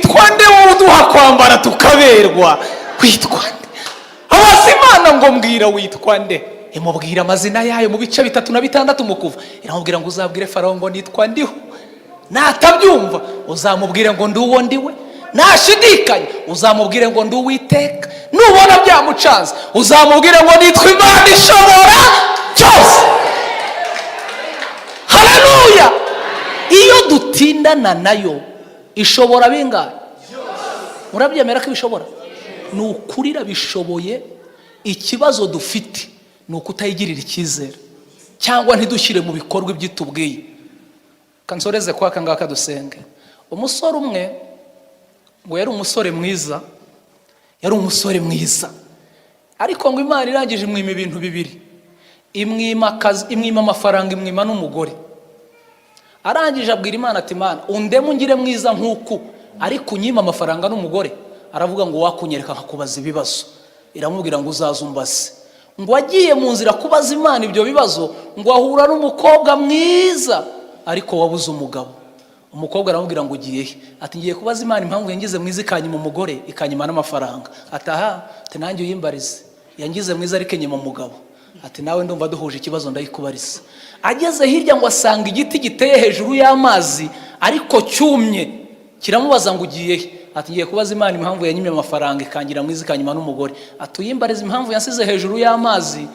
Witwa nde wowe uduha kwambara tukaberwa? Witwa nde? Abaza Imana ngo: "Mbwira, witwa nde?" Imubwira amazina yayo mu bice 36 mu Kuva. Iramubwira ngo: "Uzabwire Farawo ngo nitwa Ndiho. Natabyumva, uzamubwire ngo ndi uwo ndiwe. Nashidikanya, uzamubwire ngo ndi Uwiteka. Nubona byamucanze, uzamubwire ngo nitwa Imana ishobora byose." Haleluya! Iyo dutindana nayo, ishobora bingahe? Murabyemera ko ibishobora? Ni ukuri, irabishoboye. Ikibazo dufite ni ukutayigirira icyizere cyangwa ntidushyire mu bikorwa ibyo itubwiye. Kansoreze kwa aka ngaka, dusenge. Umusore umwe ngo yari umusore mwiza, yari umusore mwiza, ariko ngo Imana irangije imwima ibintu bibiri: imwima akazi, imwima amafaranga, imwima n'umugore. Arangije abwira Imana ati: "Imana, undeme ungire mwiza nk'uku, ariko unyima amafaranga n'umugore." Aravuga ngo: "Wakunyereka nkakubaza ibibazo." Iramubwira ngo: "Uzaze umbaze." Ngo agiye mu nzira kubaza Imana ibyo bibazo, ngo ahura n'umukobwa mwiza ariko wabuze umugabo. Umukobwa aramubwira ngo: "Ugiye he?" Ati: "Ngiye kubaza Imana impamvu yangize mwiza, ikanyima umugore, ikanyima n'amafaranga." Ati: "Aha." Ati: "Nanjye uyimbarize, yangize mwiza ariko inyima umugabo." Ati: "Nawe ndumva duhuje ikibazo, ndayikubariza." Ageze hirya, ngo asanga igiti giteye hejuru y'amazi ariko cyumye. Kiramubaza ngo: "Ugiye he?" Ati: "Ngiye kubaza Imana impamvu yanyimye amafaranga, ikangira mwiza, ikanyima n'umugore." Ati: "Uyimbarize impamvu yansize hejuru y'amazi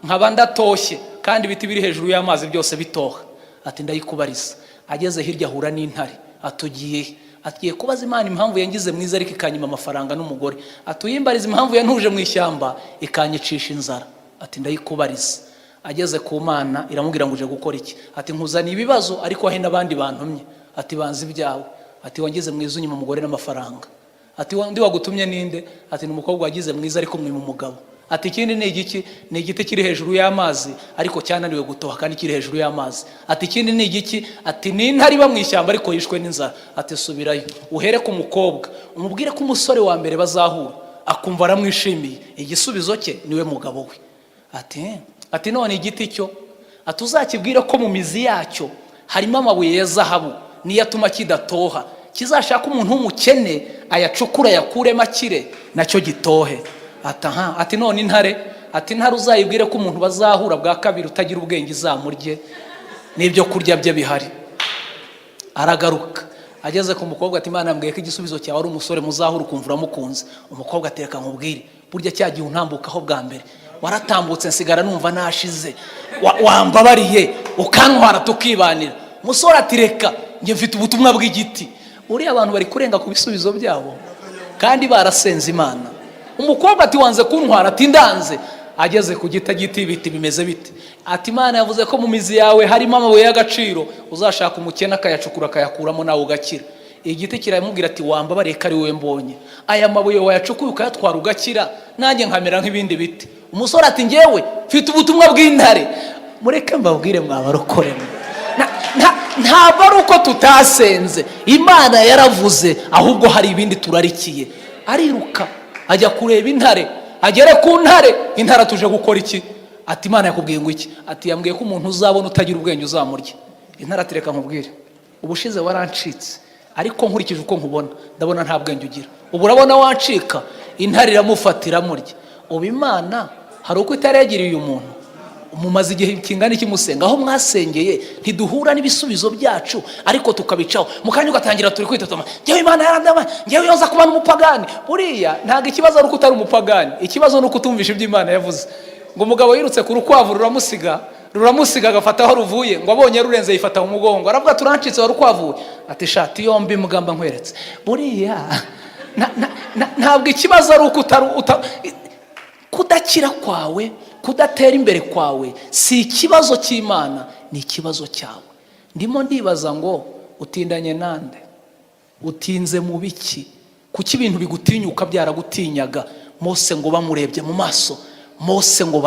nkaba ndatoshye, kandi ibiti biri hejuru y'amazi byose bitoha." Ati: "Ndayikubariza." Ageze hirya, ahura n'intare. Ati: "Ugiye he?" Ati: "Ngiye kubaza Imana impamvu yangize mwiza ariko ikanyima amafaranga n'umugore." Ati: "Uyimbarize impamvu yantuje mu ishyamba, ikanyicisha inzara." Ati: "Ndayikubariza." Ageze ku Mana, iramubwira ngo: "Uje gukora iki?" Ati: "Nkuzaniye ibibazo, ariko hari n'abandi bantumye." Ati: "Banza ibyawe." Ati: "Wangize mwiza, unyima umugore n'amafaranga." Ati: "Undi wagutumye ninde?" Ati: "Ni umukobwa wagize mwiza ariko mwima umugabo." Ati: "Ikindi ni igiki?" "Ni igiti kiri hejuru y'amazi ariko cyananiwe gutoha kandi kiri hejuru y'amazi." Ati: "Ikindi ni igiki?" Ati: "Ni intare iba mu ishyamba ariko yishwe n'inzara." Ati: "Subirayo, uhere ku mukobwa, umubwire ko umusore wa mbere bazahura akumva aramwishimiye, igisubizo cye niwe mugabo we." Ati: "Eh." Ati: "None igiti cyo?" Ati: "Uzakibwire ko mu mizi yacyo harimo amabuye ya zahabu, niyo atuma kidatoha. Kizashaka umuntu w'umukene ayacukura, ayakuremo, akire, nacyo gitohe." Ati: "Aha." Ati: "None intare?" Ati: "Intare uzayibwire ko umuntu bazahura bwa kabiri utagira ubwenge izamurye n'ibyo kurya bye bihari." Aragaruka, ageze ku mukobwa ati: "Imana yambwiye ko igisubizo cyawe ari umusore muzahura ukumva uramukunze." Umukobwa ati: "Reka nkubwire, burya cya gihe untambukaho bwa mbere, waratambutse nsigara numva nashize. Wambabariye ukantwara tukibanira?" Umusore ati: "Reka, njye mfite ubutumwa bw'igiti." Uriya abantu bari kurenga ku bisubizo byabo kandi barasenze Imana. Umukobwa ati: "Wanze kuntwara?" Ati: "Ndanze." Ageze ku giti, agiti biti: "Bimeze bite?" Ati: "Imana yavuze ko mu mizi yawe harimo amabuye y'agaciro, uzashaka umukene akayacukura, akayakuramo, nawe ugakira." Igiti kiramubwira ati: "Wambabariye ko ari wowe mbonye, aya mabuye wayacukuye ukayatwara, ugakira, nanjye nkamera nk'ibindi biti?" Umusore ati: "Ngewe mfite ubutumwa bw'intare." Mureke mbabwire, mwabarokoremo, ntabwo ari uko tutasenze. Imana yaravuze, ahubwo hari ibindi turarikiye. Ariruka ajya kureba intare. Agere ku ntare, intare: "Tuje gukora iki?" Ati: "Imana yakubwiye ngo iki?" Ati: "Yambwiye ko umuntu uzabona utagira ubwenge uzamurya." Intare ati: "Reka nkubwire, ubushize warancitse, ariko nkurikije uko nkubona, ndabona nta bwenge ugira. Ubu urabona wancika." Intare iramufata, iramurya. Ubu Imana hari uko itaregiriye uyu muntu? Mumaze igihe kingana iki musenga? Aho mwasengeye ntiduhura n'ibisubizo byacu, ariko tukabicaho. Mu kanya ugatangira turi kwitotoma: "Njyewe Imana yarandama, njyewe yoza kuba n'umupagani." Buriya ntabwo ikibazo ari uko utari umupagani, ikibazo ni uko utumvisha ibyo Imana yavuze. Ngo umugabo yirutse ku rukwavu, ruramusiga, ruramusiga, agafata aho ruvuye. Ngo abonye rurenze, yifata mu mugongo, aravuga: "Turancitse, wari ukwavuwe." Ati: "Shati yombi mugamba nkweretse." Buriya ntabwo ikibazo ari uko utari kudakira kwawe, kudatera imbere kwawe si ikibazo cy'Imana, ni ikibazo cyawe. Ndimo ndibaza ngo: utindanye nande? Utinze mu biki? Kuki ibintu bigutinyuka byaragutinyaga? Mose ngo bamurebye mu maso, Mose ngo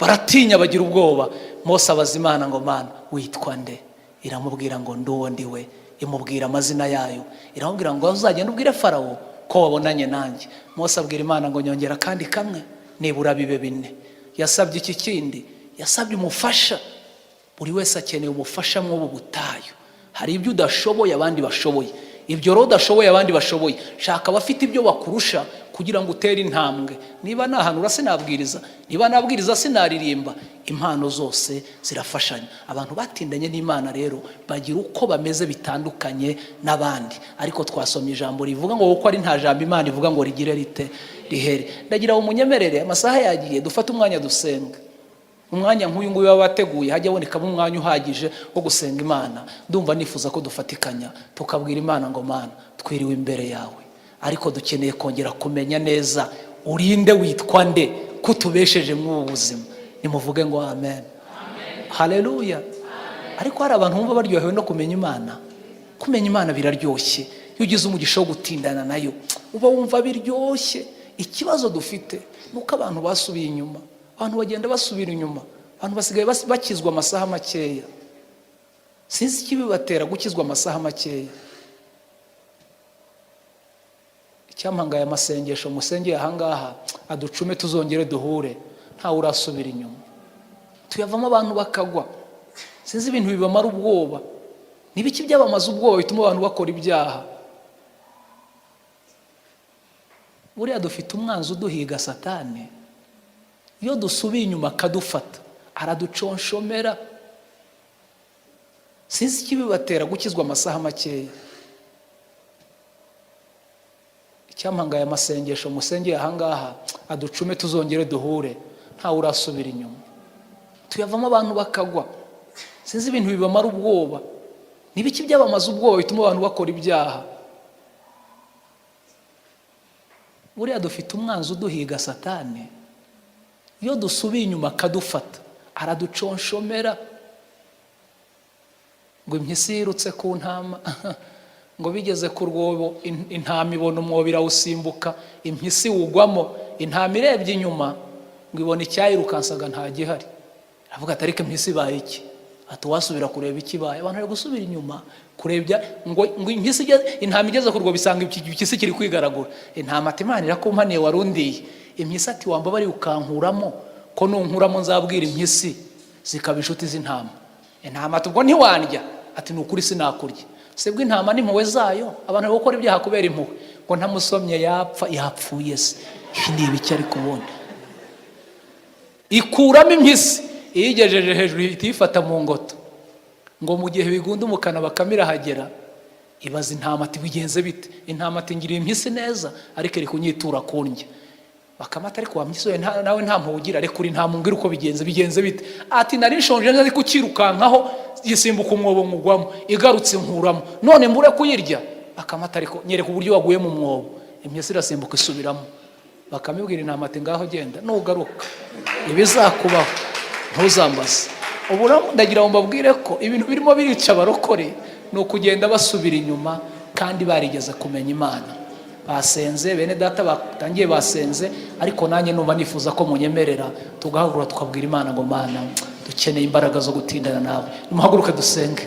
baratinya, bagira ubwoba. Mose abaza Imana ngo: "Mana, witwa nde?" Iramubwira ngo: "Ndi uwo ndi we." Imubwira amazina yayo, iramubwira ngo: "Uzagenda ubwire Farawo ko wabonanye nanjye." Mose abwira Imana ngo: "Nyongera kandi kamwe, nibura bibe bine." Yasabye iki kindi? Yasabye umufasha. Buri wese akeneye umufasha mw'ubu butayu. Hari ibyo udashoboye abandi bashoboye. Ibyo rero udashoboye abandi bashoboye, shaka abafite ibyo bakurusha kugira ngo utere intambwe. Niba nahanura sinabwiriza, niba nabwiriza sinaririmba. Impano zose zirafashanya. Abantu batindanye n'Imana rero bagira uko bameze bitandukanye n'abandi. Ariko twasomye ijambo rivuga ngo kuko ari nta jambo Imana ivuga ngo rigire rite rihere. Ndagira ngo munyemerere, amasaha yagiye, dufate umwanya dusenga. Umwanya nk'uyu nguyu baba bateguye, hajya habonekamo umwanya uhagije wo gusenga Imana. Ndumva nifuza ko dufatikanya tukabwira Imana ngo: "Mana, twiriwe imbere yawe, ariko dukeneye kongera kumenya neza urinde, witwa nde, ko utubesheje mw'ubu buzima." Nimuvuge ngo amen, haleluya. Ariko hari abantu bumva baryohewe no kumenya Imana. Kumenya Imana biraryoshye. Iyo ugize umugisha wo gutindana nayo, uba wumva biryoshye. Ikibazo dufite ni uko abantu basubiye inyuma, abantu bagenda basubira inyuma. Abantu basigaye bakizwa amasaha makeya. Sinzi ikibibatera gukizwa amasaha makeya. Icyampangaye amasengesho musengeye ahangaha aducume, tuzongere duhure ntawe urasubira inyuma. Tuyavamo abantu bakagwa. Sinzi ibintu bibamara ubwoba. Ni ibiki byabamaze ubwoba bituma abantu bakora ibyaha? Buriya dufite umwanzi uduhiga, Satani. Iyo dusubiye inyuma akadufata, araduconshomera. Sinzi ikibibatera gukizwa amasaha makeya. Icyampangaye amasengesho musengeye ahangaha aducume, tuzongere duhure ntawe urasubira inyuma. Tuyavamo abantu bakagwa. Sinzi ibintu bibamara ubwoba. Ni ibiki byabamaze ubwoba bituma abantu bakora ibyaha? Buriya dufite umwanzi uduhiga, Satani. Iyo dusubiye inyuma akadufata, araduconshomera. Ngo impyisi yirutse ku ntama, ngo bigeze ku rwobo, intama ibona umwobo irawusimbuka, impyisi iwugwamo. Intama irebye inyuma ngo ibone icyayirukansaga nta gihari, aravuga ati: "Ariko impyisi ibaye iki?" Ati: "Uwasubira kureba ikibaye." Abantu bari gusubira inyuma kurebya. Ngo impyisi intama igeze ku rwobo isanga impyisi kiri kwigaragura. Intama ati: "Imana irakumpaniye, warundiye." Impyisi ati: "Wambabariye ukankuramo, ko nunkuramo nzabwira impyisi zikaba inshuti z'intama." Intama ati: "Ubwo ntiwandya?" Ati: "Ni ukuri sinakurya." Sibwo intama n'impuhwe zayo. Abantu bari gukora ibyaha kubera impuhwe, ngo ntamusomye yapfa. Yapfuye se, ibi ni ibiki? Ariko ubundi ikuramo impyisi, iyigejeje hejuru ihita iyifata mu ngoto. Ngo mu gihe bigunda umukana, Bakame irahagera, ibaza intama ati: "Bigenze bite?" Intama ati: "Ngiriye impyisi neza, ariko iri kunyitura kundya." Bakame ati: "Ariko wa mpyisi we, nawe nta mpuhwe ugira. Reka uri intama umbwire uko bigenze. Bigenze bite?" Ati: "Nari nshonje nzi kukirukankaho, gisimbuka umwobo nkugwamo, igarutse nkuramo, none mbure kuyirya?" Bakame ati: "Ariko nyereka uburyo waguye mu mwobo." Impyisi irasimbuka isubiramo. Bakamibwira intama ati: "Ngaho genda, nugaruka ibizakubaho ntuzambaze." Ubu ndagira ngo mbabwire ko ibintu birimo birica abarokore ni ukugenda basubira inyuma kandi barigeze kumenya Imana. Basenze, bene data batangiye basenze, ariko nanjye numva nifuza ko munyemerera tugahaguruka tukabwira Imana ngo: "Mana, dukeneye imbaraga zo gutindana nawe." Nimuhaguruke dusenge.